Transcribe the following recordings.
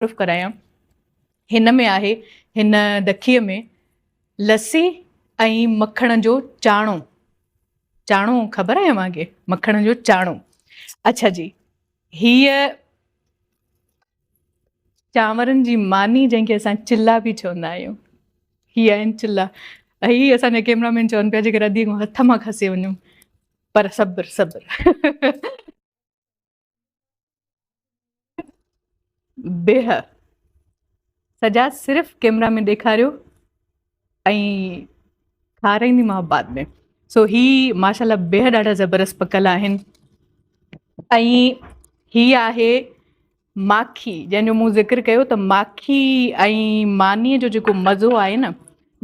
تعارف ڪرايان. هن ۾ آهي هن دکيء ۾ لسي ۽ مکڻ جو چاڻو. چاڻو خبر آهي اوهان کي؟ مکڻ جو چاڻو. اڇا جي هيء چانورن جي ماني جنهن کي اسان چلا به چوندا آهيون. هي آهن چلا. هي اسان جا ڪيمرا مين چون پيا جيڪر ادي کان هٿ مان کسي وڃون پر صبر صبر. بيهه سجاد صرف ڪيمرا ۾ ڏيکاريو ۽ کارائينديمانو بعد ۾ سو هي ماشاءالله بيهه ڏاڍا زبردست پڪل آهن ۽ هي آهي ماکي جنهن جو مون ذڪر ڪيو ته ماکي ۽ مانيء جو جيڪو مزو آهي نه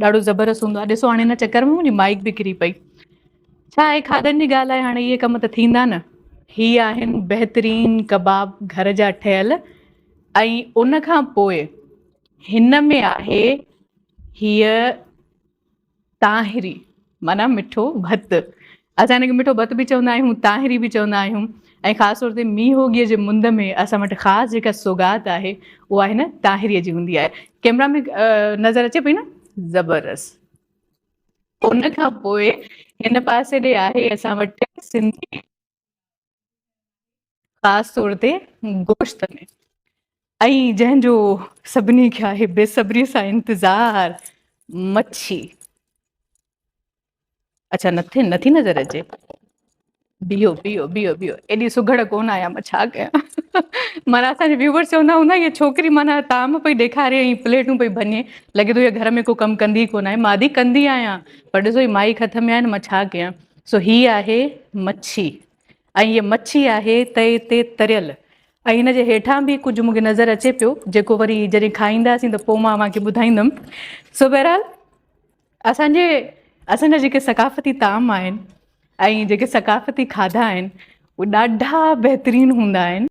ڏاڍو زبردست هوندو آهي ڏسو هاڻي هن چڪر ۾ منهنجي مائڪ به ڪري پئي ڇا آهي کاڌن جي ڳالهه آهي هاڻي اهي ڪم ته ٿيندا نه هي آهن بهترين ڪباب گهر جا ٺهيل ۽ ان کان پوء هن ۾ آهي هيء طاهري معنيٰ مٺو ڀت. اسان هن کي مٺو ڀت به چوندا آهيون، طاهري به چوندا آهيون ۽ خاص طور تي مينهوڳيء جي مند ۾ اسان وٽ خاص جيڪا سوغات آهي اها هن طاهريء جي هوندي آهي. ڪيمرا ۾ نظر اچي پئي نه؟ زبردست. ان کان پوء هن پاسي ڏي آهي اسان وٽ سنڌي خاص طور تي گوشت ۾ ۽ جنهن جو سڀني کي آهي بي صبري سان انتظار مڇي اڇا نٿي نٿي نظر اچي بيهو بيهو بيهو بيهو ايڏي سگهڙ ڪونه آهيان مان ڇا ڪيان معنيٰ اسان جا ويوئرس چوندا هوندا هيء ڇوڪري معنيٰ طعام پئي ڏيکاري ۽ پليٽون پئي ڀڃي لڳي ٿو هيء گهر ۾ ڪو ڪم ڪندي ڪونه آهي مان ادي ڪندي آهيان پر ڏسو هي مائي هٿ ۾ آهي نه مان ڇا ڪيان سو هي آهي مڇي ۽ هيء مڇي آهي تئي تي تريل ۽ هن جي هيٺان به ڪجهه مون کي نظر اچي پيو جيڪو وري جڏهن کائينداسين ته پوء مان اوهان کي ٻڌائيندم. سو بهرحال اسان جي اسان جا جيڪي ثقافتي طعام آهن ۽ جيڪي ثقافتي کاڌا آهن اهي ڏاڍا بهترين هوندا آهن.